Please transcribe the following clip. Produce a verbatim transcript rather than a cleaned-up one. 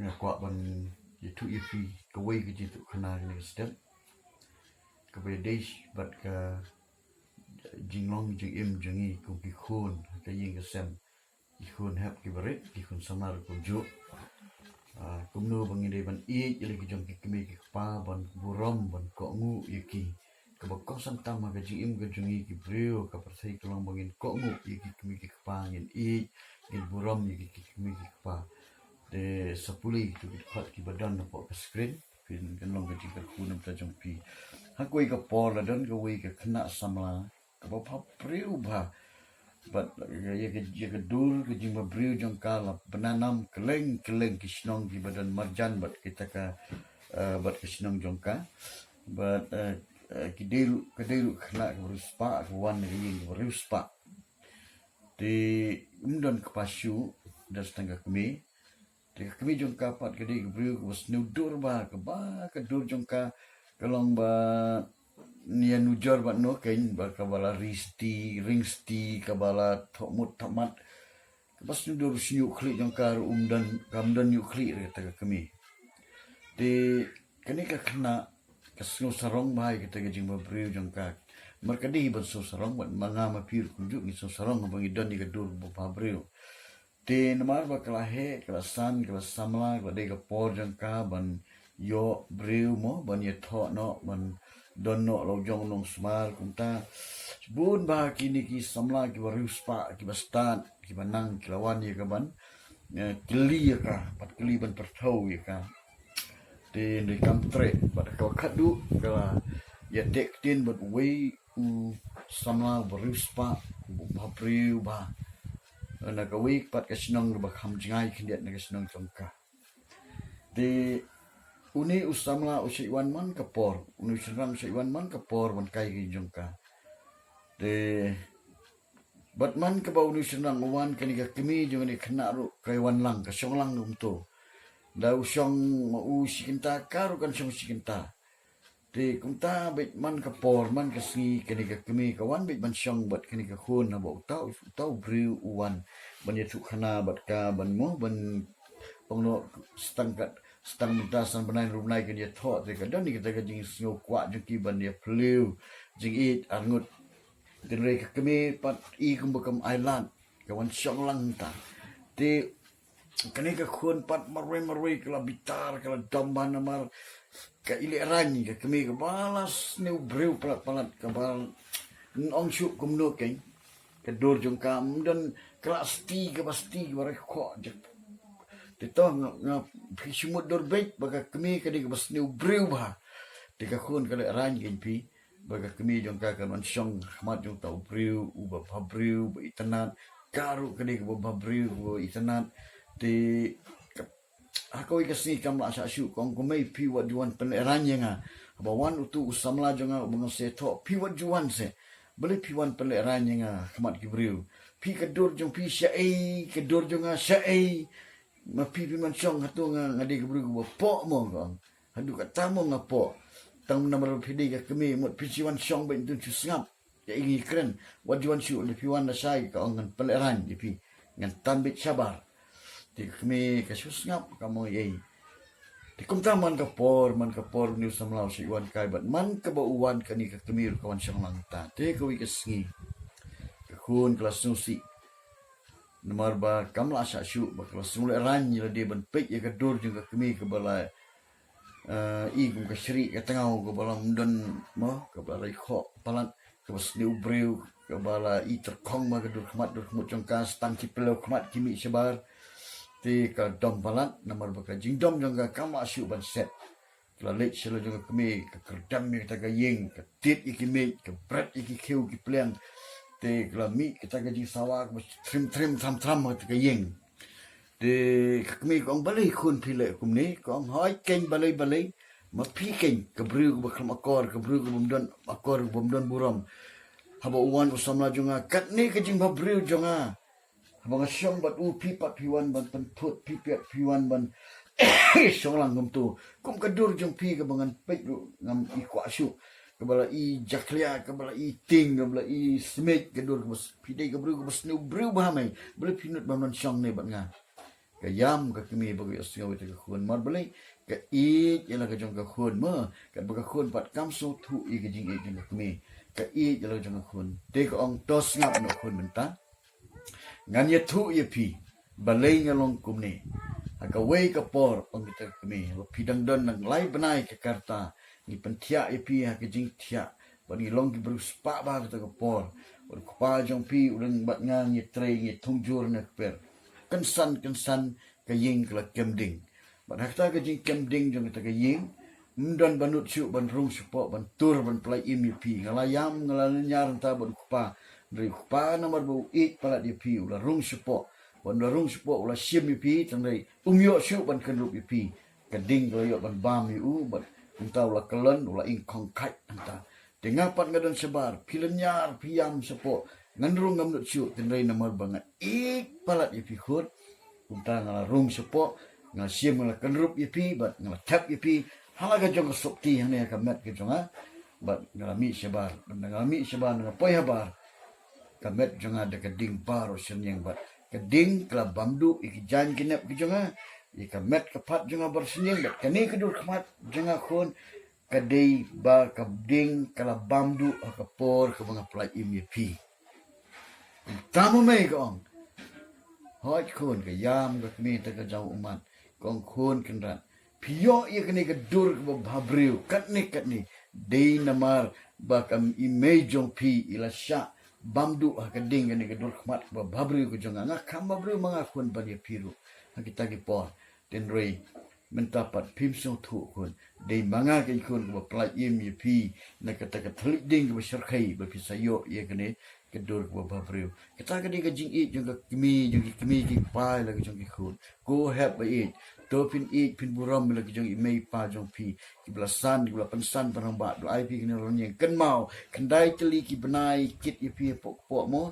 Nga kwah ban ïathuh ïa phi kawei ka jingïathuhkhana kane ka step, kaba ïadei bad ka jinglong jingim jong ngi kum ki khun ha ka ïing ka sem, ki khun hep ki barit, ki khun samla kumjuh. Ah, kumno ba ngi dei ban ïeit ïa la ki jong ki kmie ki kpa, ban burom, ban kohnguh ïa ki. Kaba kongsan tam ha ka jingim ka jong ngi ki briew ka pyrthei ka long ba ngin kohnguh ïa ki kmie ki kpa, ngin ïeit, ngin burom ïa ki, ki kmie ki kpa. Te sa pule ïa ki dkhot kiba don hapoh ka screen, phin kan long ka jingkyrkhu na ka bynta jong phi. Ha kawei ka por la don kawei ka khynnah samla kaba bhabriew bha. Bad ïa ka, ïa ka dur ka jingbhabriew jong ka la bnanam kylleng kylleng ki shnong kiba don marjan bad kita ka, eh, bad ka shnong jong ka. Bad, eh, eh, ki dei ruh, ka dei ruh ka khynnah kaba riewspah, ka wan na ka ïing kaba riewspah. Te ym don kpa shuh, don tang ka kmie. Te ka kmie jong ka pat ka dei ka briew kaba sniew dur bha, kaba ka dur jong ka ka long ba ïa nujor bad no kein, ba kaba la ri sti, ring sti, kaba la thoh mut thoh mat. Kaba sniew dur, sniew khlieh jong ka ruh ym don, kam don ïuh khlieh re kata ka kmie. Te kane ka khynnah ka sngew sarong bha ïa kata ka jingbhabriew jong ka. Namar ka dei ban sngew sarong, bad ma nga ma phi ruh kumjuh ngi sngew sarong haba ngi don ïa ka dur ba bhabriew. Te namar ba ka la heh, ka la san, ka la samla, ka la dei ka por jong ka ban ïoh briew mo, ban ïathoh noh, ban don noh la u jong u nongsumar, kumta. Bun bha kine ki samla kiba riewspah, kiba stad, kiba nang, ki la wan ïa ka ban, eh, kylli ïa ka, bad kylli ban pyrthew ïa ka. Te hynrei kam treh, bad ka khatduh ka la ïateh ktien bad uwei u samla uba riewspah, uba bhabriew bha. Na kawei pat ka shnong kaba kham jngai khyndiat na ka shnong jong ka. Te une u samla u shait wan man ka por, une u shynrang u shait wan man ka por ban kai ka ïing jong ka. Te bad man kaba une u shynrang u wan, kane ka kmie jong kane ka khynnah ruh ka wan lang, ka shong lang kumto. Da u shong ma u shi kynta, ka ruh kan shong shi kynta. Te kumta beit man ka por, man ka sngi, kane ka kmie ka wan beit ban shong bad kane ka khun, haba uta, uta u briew u wan ban ïathuhkhana bad ka, ban mo, ban ong noh sa tang kat, sa tang mynta san bnai ruh bnai kan ïathoh, te ka don ïa kata ka jingsngewkwah jong ki ban ïa phylliew jingïeit arngut. Hynrei ka kmie pat i kumba kam ailad, ka wan shong lang ta. Te kane ka khun pat marwei marwei ka la bitar, ka la dom bha namar ka i lehraiñ, ka kmie kaba la sniew briew palat palat, kaba ong shuh kumno kein. Ka dur jong ka ym don, ka la sti, kaba sti, kaba roi khoh jek. Te to nga, nga phi shu mutdur beit ba ka kmie ka dei kaba sniew briew bha. Te ka khun ka lehraiñ kein phi. Ba ka kmie jong ka kan wan shong ha khmat jong uta u briew uba bhabriew, uba itynnad, ka ruh ka dei kaba bhabriew, uba itynnad. Te ka, ha kawei ka sngi kam lah shah shuh, ka ong, "Ko mei, phi wat ju wan pynlehraiñ ïa nga. Haba wan utu u samla jong nga uba nga sa ïathoh, phi wat ju wan seh. Balei phi wan pynlehraiñ ïa nga ha khmat ki briew? Phi ka dur jong phi shaei, ka dur jong nga shaei. Ma phi phi man shong hato, nga, nga dei ka briew kaba poh mo?" ka ong. "Haduh katta mo nga poh? Tang namar ba phi dei ka kmie, mut phi shu wan shong beit, ym don shu sngap. Ïa i ngi kren, wat ju wan shuh, lada phi wan lashai," ka ong, "ngan pynlehraiñ ïa phi, ngan tan beit shabar." Te ka kmie ka shu sngap, kam ong ei. Te kumta man ka por, man ka por une u samla u shait wan kai, bad man kaba u wan kane ka kmie ruh ka wan shong lang ta. Te kawei ka sngi ka khun ka la sngewsih. Namar ba kam lah shah shuh, ba ka la sngewlehraiñ ïa lade ban peit ïa ka dur jong ka kmie kaba la, eh, i kum ka shrieh ka tngaw, kaba la ym don mo, kaba la roi khoh palat, kaba sniew briew, kaba la i tyrkhong ma ka dur khmat dur khmut jong ka, sa tang ki pyllew khmat ki mih shabar. Te ka dom palat, namar ba ka jingdom jong ka kam lah shuh ban set. Ka la leit sha la jong ka kmie, ka kyrdem ïa kata ka ïing, ka tied ïa ki miej, ka bret ïa ki khiew ki pliang. Te ka la mih kata ka jingsawa kaba thrim thrim thram thram ha kata ka ïing. Te ka kmie ka ong, "Balei khun phi leh kumne?" Ka ong, "Hooid kein, balei, balei? Ma phi kein, ka briew kaba khlem akor, ka briew kaba ym don akor, kaba ym don burom. Haba u wan u samla jong nga, katne ka jingbhabriew jong nga. Haba nga shong bad u, phi pat phi wan ban pynthut, phi pat phi wan ban shong lang kumto. Kum ka dur jong phi kaba ngan peit ruh ngam i kwah shuh. Kaba la i jakhlia, kaba la i tieng, kaba la i smiej, ka dur kaba s-, phi dei ka briew kaba sniew briew bha mei. Balei phi nud ban wan shong ne bad nga?" ka ïam ka kmie ba ka ïohsngew ïa ka khun. Namar balei? Ka ïeit ïa la ka jong ka khun mo. Katba ka khun pat kam sngewthuh ïa ka jingïeit jong ka kmie, ka ïeit ïa la ka jong ka khun. Te ka ong, to sngap noh khun mynta. Ngan ïathuh ïa phi balei nga long kumne. Ha kawei ka por, ong kita ka kmie, ba phi dang don nang lai bnai ka karta, ngi pynthiah ïa phi ha ka jingthiah, bad ngi long ki briew spah bha ha kata ka por. Bad u kpa jong phi u dang bad nga, ngi trei, ngi thung jur na kper. Kynsan kynsan ka ïing ka la kem ding. Bad ha kata ka jingkem ding jong kata ka ïing, ym don ba nud shuh ban rung shapoh, ban tur, ban pyllait im ïa phi. Nga la ïam, nga la lynñiar hangta bad u kpa. Hynrei u kpa namar ba u ïeit palat ïa phi, u la rung shapoh. Bad u la rung shapoh, u la shim ïa phi, hynrei um ïoh shuh ban kynrup ïa phi. Ka ding ka la ïoh ban bam ïa u, bad kumta u la kyllon, u la ing khongkhait hangta. Te nga pat nga don shabar, phi lynñiar, phi ïam shapoh, ngan rung ngam nud shuh, hynrei namar ba nga ïeit palat ïa phi khun, kumta nga la rung shapoh, nga la shim, nga la kynrup ïa phi, bad nga la thep ïa phi ha la ka jong ka sopti hangne ha ka met ka jong nga. Bad nga la mih shabar, bad nga la mih shabar, nga poi habar. Ka met jong nga da ka ding baroh shynñiang, bad ka ding ka la bam duh ïa ki jaiñ ki nep ki jong nga, ïa ka met ka phad jong nga baroh shynñiang, bad kane ka dur khmat jong nga khun, ka dei ba ka ding ka la bam duh ha ka por kaba nga pyllait im ïa phi. Tamo mei, ka ong. Hooid khun, ka ïam ka kmie ta ka jaw ummat. Ka ong, khun Kynrad, phi ïoh ïa kane ka dur kaba bhabriew katne katne, dei namar ba ka i mei jong phi i la shah bam duh ha ka ding kane ka dur khmat kaba bhabriew ka jong nga. Nga kham bhabriew ma nga khun ban ïa phi ruh ha kita ki por. Hynrei mynta pat phim sngewthuh khun. Dei ma nga ka i khun kaba pyllait im ïa phi na kata ka thylliej ding kaba shyrkhei ba phi sa ïoh ïa kane ka dur kaba bhabriew. Kata ka dei ka jingïeit jong ka kmie, jong ki kmie ki kpa ïa la ka jong ki khun. Ko hep ba ïeit. To phin ïeit phin burom ïa la ka jong i mei i pa jong phi, kiba la san, kiba la pynsan pynrangbah, ba la ai phi kane ka rynïeng. Kynmaw, khyndai tylli ki bnai kit ïa phi hapoh kpoh mo.